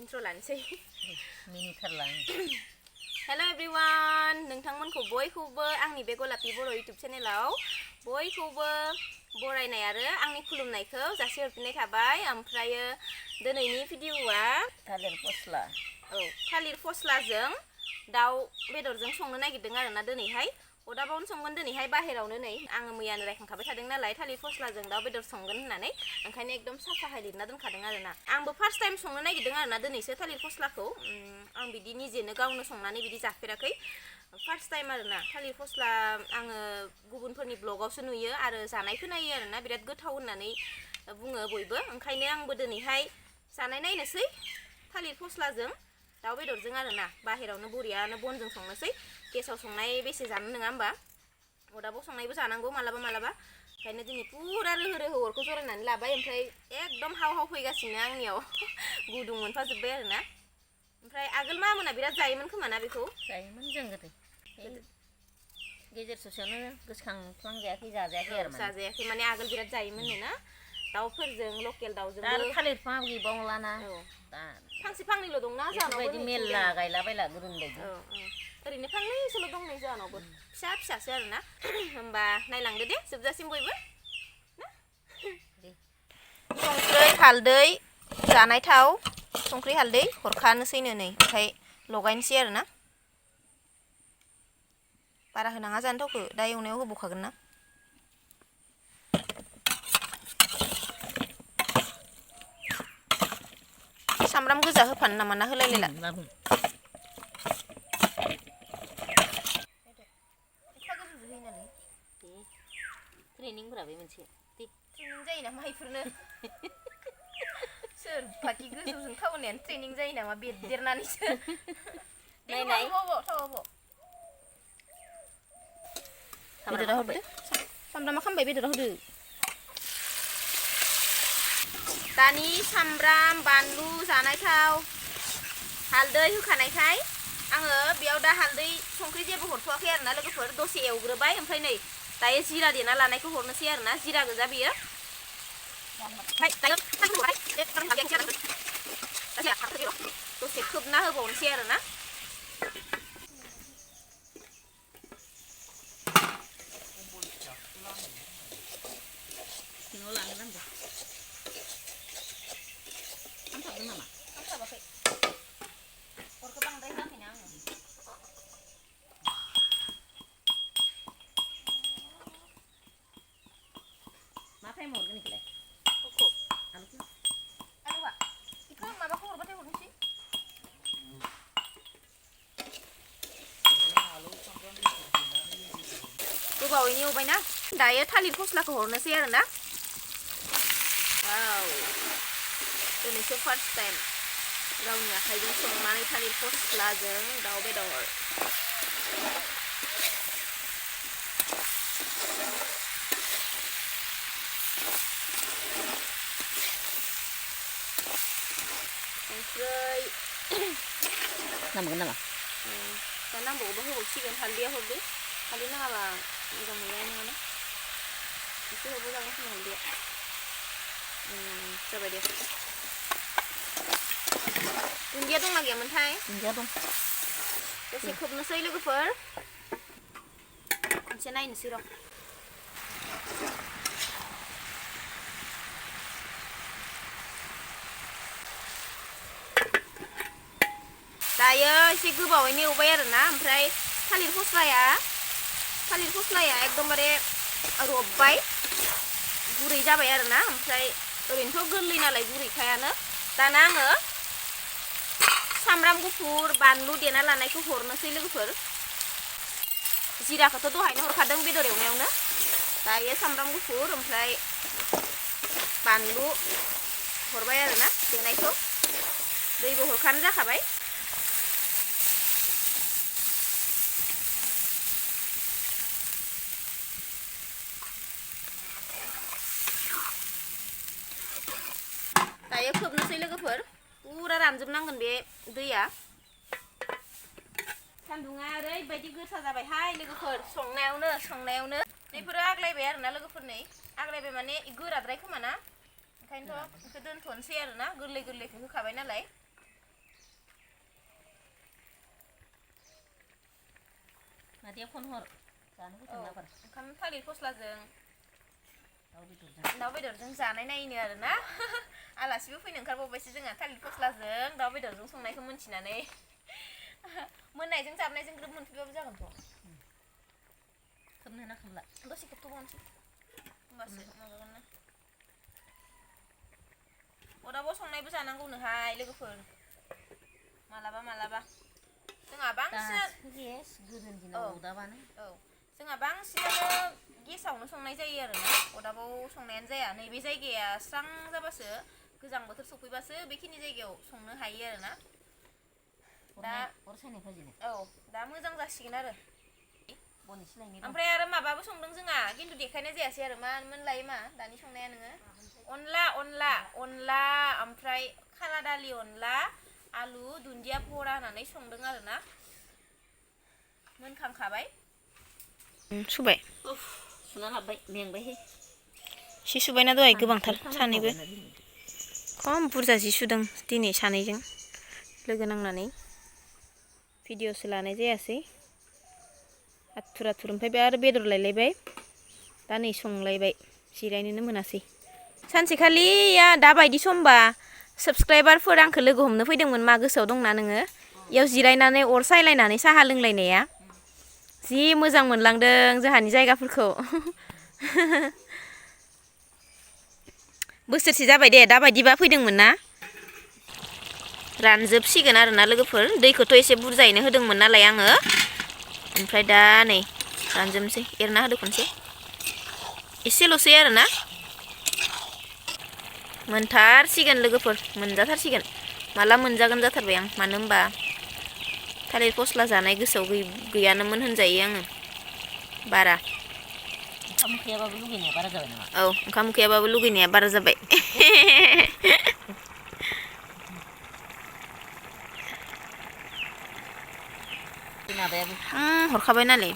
intro लानोसै मिनिथारलां हेल' everyone नोंथांमोनखौ बयखौबो आंनि बे गलापि बर' इउटुब चेनेलाव बयखौबो बरायनाय आरो आंनि खुलुमनायखौ जासिहरफिननाय थाबाय ओमफ्रायो दिनैनि भिडिअआ थालिर फस्लाजों दाउ बेदरजों संनो नागिरदों आरोना दिनैहाय अदाबावनो संगोन दिनैहाय बाहेरावनो नै आङो मैयानो रायखांखाबाय थादों नालाय थालिर फस्लाजों दाउ बेदर संगोन होननानै ओंखायनो एकदम साफाहाय लिरना दोनखादों आरोना आंबो फार्स्ट टाइम संनो नागिरदों आरोना दिनैसो थालिर फस्लाखौ आं बिदि निजेनो गावनो संनानै बिदि जाफेराखै फार्स्ट टाइम आरोना थालिर फस्ला आङो गुबुनफोरनि ब्लगावसो नुयो आरो जानाय खोनायो आरोना बिराद गोथाव होननानै बुङो बयबो ओंखायनो आंबो दिनैहाय जानाय नायनोसै थालिर फस्लाजों दाउ बेदरजों आरोना बाहेरावनो बरियानो बनजों संनोसै गेसाव संनाय बेसे जानो नङा होमबा अदाबाव संनायबो जानांगौ मालाबा मालाबा ओंखायनो दिनै पुरा रोहो रोहो अरखौ जरायनानै लाबाय ओमफ्राय एकदम हाव हाव फैगासिनो आंनियाव गुदुं मोनफाजोब्बाय आरोना ओमफ्राय आगोल मामोना बिराद जायोमोन खोमा ना बेखौ जायोमोन जों गोदो गेजेर ससेयावनो गोसोखांफ्लांजायाखै जाजायाखै आरो जाजायाखै माने आगोल बिराद जायोमोन ना दाउफोरजों लकेल दाउजों आरो थालिर बिफां गैबावलाना फांसे फांनैल' दंना जानावबो मेरला गायलाबायला गुरुं बायदि ओरैनो फांनैसोल' दं नै जानावबो फिसा फिसासो आरोना होमबा नायलांदो दे जोबजासिम बयबो संख्रै हालदै जानाय थाव संख्रि हालदै हरखानोसैनो नै ओमफ्राय लगायनोसै आरोना बारा होनाङा जानो थावखौ दा एवनायाव होबोखागोन ना सामब्राम गोजा होफानो नामा ना होलायलायला ट्रेनिंफोराबो मोनसे ट्रेनिं जायो नामा इफोरनो सोर बाखि गोजौजों खावनायानो ट्रेनिं जायो नामा बेरदेरनानैसो नायनाय बेदरा होदो सामब्रामा खामबाय बेदरा होदो दानि सामब्राम बानलु जानाय थाव हालदै होखानायखाय आङो बेयाव दा हालदै संख्रि जेबो हरथ'वाखै आरोना लोगोफोर दसे एवग्रोबाय ओमफ्राय नै दायो जिरा देना लानायखौ हरनोसै आरोना जिरा गोजा बियो दसे खोबना होबावनोसै आरोना सिङाव लानो नांगौ खामथाबदों नामा खामथाबाखै अरखौ बांद्राय होआखैना आङो मा टाइम हरगोन इखौलाय आलुआ बेखौ माबाखौ हरबाथाय हरनोसै गोबावैनो एवबायना दायो थालिर फस्लाखौ हरनोसै आरोना वाव दिनैसो फार्स्ट टाइम गावनि आखाइजों संनानै थालिर फस्लाजों दाउ बेदर ओमफ्राय नांबावगोन नामा दा नांबावगौबा होबावसिगोन हालदैया हरदो हालदै नाङाबा मोजां मोननाय नङाना एसे हरबो जागोन खोमा हालदैया जाबाय दे दुन्दिया दंना गैयामोनथाय दुन्दिया दं दसे खोबनोसै लोगोफोर खनसे नायनोसै र' दायो एसे गोबावैनो एवबाय आरोना ओमफ्राय थालिर फस्लाया एकदमबारे रबबाय गुरै जाबाय आरोना ओमफ्राय ओरैनोथ' गोरलै नालाय गुरैखायानो दाना आङो सामब्राम गुफुर बानलु देना लानायखौ हरनोसै लोगोफोर जिराखौथ' दहायनो हरखादों बेदर एवनायावनो दायो सामब्राम गुफुर ओमफ्राय बानलु हरबाय आरोना देनायखौ दैबो हरखानो जाखाबाय दायो खोबनोसै लोगोफोर पुरा रानजोबनांगोन बे दैया सान्दुङा ओरैबायदि गोसा जाबायहाय लोगोफोर संनायावनो दैफोरा आग्लायबाय आरोना लोगोफोर नै आग्लायबाय माने गोराद्राय खोमा ना ओंखायनोथ' बेखौ दोनथ'नोसै आरोना गोरलै गोरलैखौ होखाबाय नालाय नादिया फन हर जानो गोथाव ना बार ओंखाम थालिर फस्लाजों दाउ बेदरजों जानाय नायनो आरोना आलासिबो फैनो ओंखारबावबायसो जोंहा थालिर फस्लाजों दाउ बेदरजों संनायखौ मोनथिनानै मोननायजों जाबनायजों ग्रोब मोनफैबाबो जागोनथ' खोबनो ना खोबला दसे खोबथ'बावनोसै होमबासो माबागोन ना अदाबाव संनायबो जानांगौनोहाय लोगोफोर मालाबा जोंहा बांसिन गेस गोदोनि दिनाव अरदाबानो जोंहा बांसिनानो गेसावनो संनाय जायो आरोना अदाबाव संनायानो जाया नैबे जायगाया स्रां जाबासो गोजां बोथोर सफैबासो बेखिनि जायगायाव संनो हायो आरोना दा अर सायनाय फाजिनो दा मोजां जासिगोन आरो बन एसे लायनो ओमफ्राय आरो माबाबो संदों जोंहा खिन्थु देखायनाय जायासै आरो मामोन लायो मा दानि संनाया नोङो अनला ओमफ्राय खाला दालि अनला आलु दुन्दिया बरा होनानै संदों आरोना मोनखांखाबाय सुबाय सुना लाबबाय मेंबायहाय सि सुबायना दहाय गोबांथार सानैबो खम बुरजा जि सुदों दिनै सानैजों लोगो नांनानै भिडिअसो लानाय जायासै आथुर ओमफ्राय आरो बेदर लायलायबाय दा नै संलायबाय जिरायनोनो मोनासै सानसेखालिया दाबायदि समबा साबस्क्राइबारफोर आंखौ लोगो हमनो फैदोंमोन मा गोसोआव दंना नोङो इयाव जिरायनानै अर सायलायनानै साहा लोंलायनाया जि मोजां मोनलांदों जोंहानि जायगाफोरखौ बोसोरसे जाबाय दे दाबायदिबा फैदोंमोन ना रानजोबसिगोन आरोना लोगोफोर दैखौथ' एसे बुरजायैनो होदोंमोन नालाय आङो ओमफ्राय दा नै रानजोबनोसै एरना होदो खनसे एसेल'सै आरोना मोनथारसिगोन लोगोफोर मोनजाथारसिगोन माला मोनजागोन जाथारबाय आं मानो होनबा थालिर फस्ला जानाय गोसोआव गैयानोमोन होनजायो आङो बारा ओंखाम उखैयाबाबो लुगैनाया बारा जाबाय नामा ओंखाम उखैयाबाबो लुगैनाया बारा जाबाय माबायाबो हरखाबाय नालाय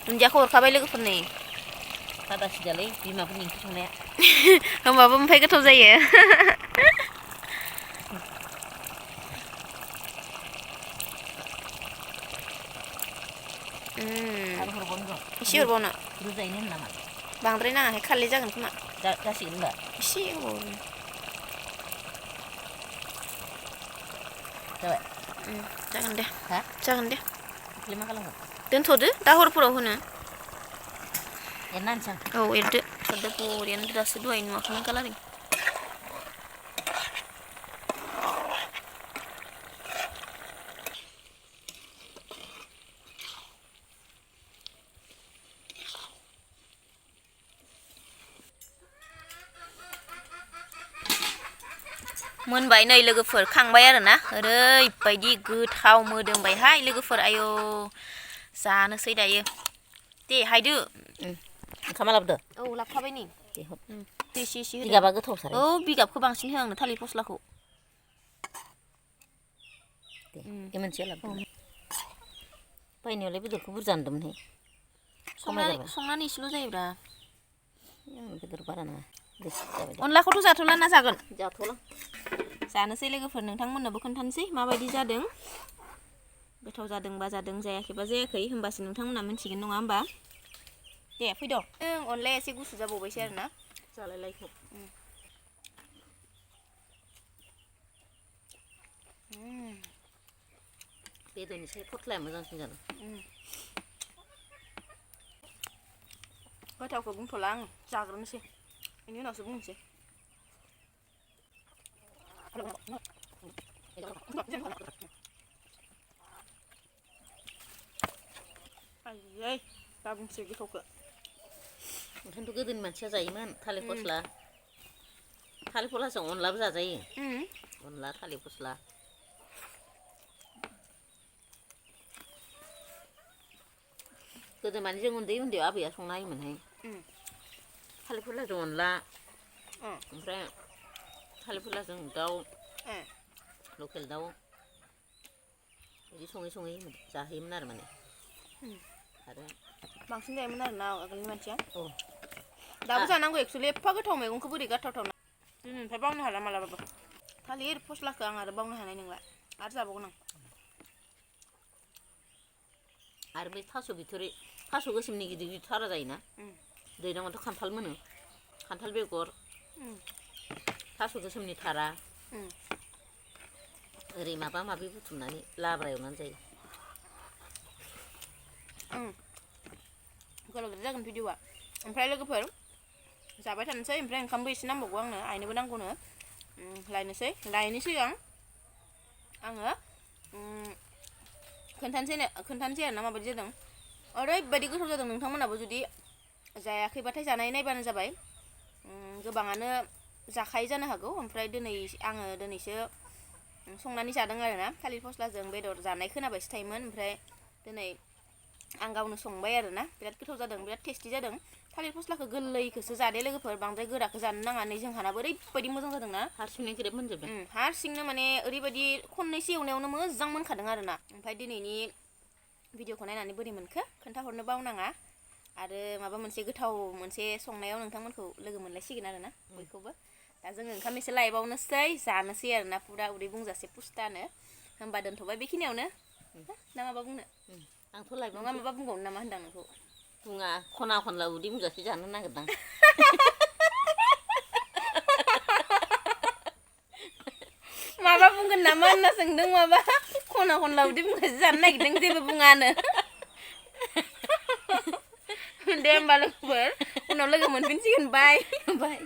दुन्दियाखौ हरखाबाय लोगोफोर नै सादा सिदालै बिमाफोरनि ओंख्रि संनाया होमबाबो ओमफ्राय गोथाव जायो आरो हरबावनो दं एसे हरबावनो बुरजायैनो होनो नामा बांद्राय नाङाहाय खारलै जागोन खोमा जासिगोन होनबा एसे होबावो जाबाय जागोन दे हा जागोन दे ओमफ्राय मा खालामगोन दोनथ'दो दा हरफोराव होनो एरना होनोसै आं एरदो बरियानो दासो दहाय नुवाखैमोन कालारिं मोनबाय नै लोगोफोर खांबाय आरोना ओरैबायदि गोथाव मोदोमबायहाय लोगोफोर आयौ जानोसै दायो दे हायदो ओंखामा लाबोदो लाबोखाबाय नै एसे बिगाबा गोथावसार बिगाबखौ बांसिन हो आंनो थालिर फस्लाखौ दे मोनसेया लाबोदो बायनायावलाय बेदरखौ बुरजा होनदोंमोनहाय संनानै एसेल' जायोब्रा बेदर बारा नाङा अनलाखौथ' जाथ'ला ना जागोन जाथ'ला जानोसै लोगोफोर नोंथांमोननोबो खोन्थानोसै माबायदि जादों गोथाव जादोंबा जादों जायाखैबा जायाखै होमबासो नोंथांमोना मिन्थिगोन नङा होमबा दे फैद' अनलाया एसे गुसु जाबावबायसै आरोना जालायलायखौ बेदरनिसाय फस्लाया मोजांसिन जादों गोथावखौ बुंथ'ला आं जाग्रोनोसै बेनि उनावसो बुंनोसै आयै दा बुंसै गोथावखौ ओंखायनोथ' गोदोनि मानसिया जायोमोन थालिर फस्लाजों अनलाबो जाजायो अनला थालिर फस्ला गोदो माने जों उन्दैयाव आबैया संना होयोमोनहाय थालिर फस्लाजों अनला ओमफ्राय थालिर फस्लाजों दाउ लकेल दाउ बिदि सङै जाहोयोमोन आरो माने बांसिन जायोमोन आरोना आगोलनि मानसिया दाबो जानांगौ एक्सुवेलि एफा गोथाव मैगंखौ बोरै गारथावथाव दिनैनिफ्राय बावनो हाला मालाबाबो थालिर फस्लाखौ आं आरो बावनो हानाय नंला आरो जाबावगोन आं आरो बे थास' बिथ'रि थास' गोसोमनि गिदिर गिदिर थारा जायोना दैज्लाङावथ' खान्थाल मोनो खान्थाल बेगर थास' गोसोमनि थारा ओरै माबा माबि बुथुमनानै लाब्रा एवनानै जायो गोलाव जागोन भिडिअआ ओमफ्राय लोगोफोर जाबाय थानोसै ओमफ्राय ओंखामबो एसे नांबावगौ आंनो आइनोबो नांगौनो लायनो सिगां आङो खोन्थानोसै आरोना माबायदि जादों ओरैबायदि गोथाव जादों नोंथांमोनाबो जुदि जायाखैबाथाय जानाय नायबानो जाबाय गोबाङानो जाखायो जानो हागौ ओमफ्राय आङो दिनैसो संनानै जादों आरोना थालिर फस्लाजों बेदर जानाय खोनाबायसो थायोमोन ओमफ्राय दिनै आं गावनो संबाय आरोना बिराद गोथाव जादों बिराद टेस्टि जादों थालिर फस्लाखौ गोरलैखौसो जादे लोगोफोर बांद्राय गोराखौ जानो नाङा नै जोंहानाबो ओरैबायदि मोजां जादों ना हारसिंनो ग्रेब मोनजोबदों हारसिंनो माने ओरैबायदि खननैसो एवनायावनो मोजां मोनखादों आरोना ओमफ्राय दिनैनि भिडिअखौ नायनानै बोरै मोनखो खोन्थाहरनो बावनाङा आरो माबा मोनसे गोथाव मोनसे संनायाव नोंथांमोनखौ लोगो मोनलायसिगोन आरोना बयखौबो दा जोङो ओंखाम एसे लायबावनोसै जानोसै आरोना पुरा उदै बुंजासे पुस्तानो होमबा दोनथ'बाय बेखिनियावनो ना माबा बुंनो आंथ' लायबावनोसै नङा माबा बुंबावनो नामा होनदां नोंखौ बुङा खना खनला उदै बुंजासे जानो नागिरदां माबा बुंगोन नामा होनना सोंदों माबा खना खनला उदै बुंजासे जानो नागिरदों जेबो बुङानो दे होमबा लोगोफोर उनाव लोगो मोनफिनसिगोन बाय बाय